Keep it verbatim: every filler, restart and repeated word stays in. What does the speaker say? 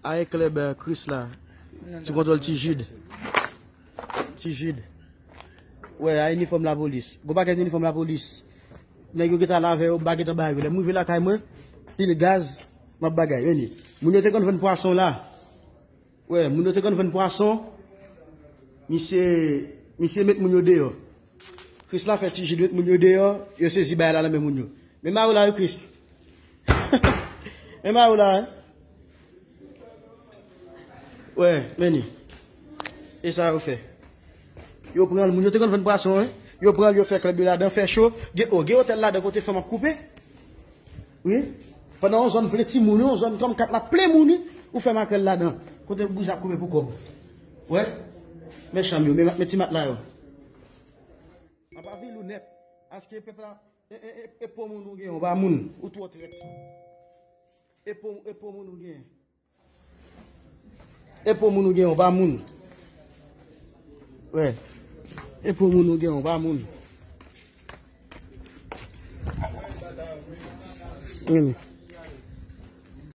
Aye klèb, eh, Chris la. Sou kontwòl Ti Jid. Ti Jid. Wè, a inifòm lapolis. Gwo pakèt inifòm lapolis. Nèg yo gentan lave yo, m pa gentan ba yo. Lè m rive lakay mwen, pil gaz, m ap bagay. Vini. Moun yo te konn vann pwason la. Wè, moun yo te konn vann pwason. Misye, misye met moun yo deyò. Chris la fè Ti Jid met moun yo deyò, yo sezi bagay la nan men moun yo. Men mari w la wi Chris. Men mari w la, hein? Wè, men ni. E sa yo fè. Yo pran l, moun yo te konn vann pwason, hein? Yo pran l, yo fè klèb yo ladan, fè cho. Gen, oh, gen otèl ladan kote fanm ap koupe. Wi. Pandan yon zòn plen timoun, yon zòn kòm kat la plen moun, wi. Ou fè makrèl ladan. Kote bouzen ap koupe pou kòb. Wè. Men chanm yo, men, men ti matla yo. Apa vil ou nèt. Aske pèp la, e, e, e, e po moun ou gen, ou pa moun. Ou twò trèt. E po, e po moun ou gen. E po moun ou gen, ou pa moun. Wè. E po moun ou gen, ou pa moun. Vini.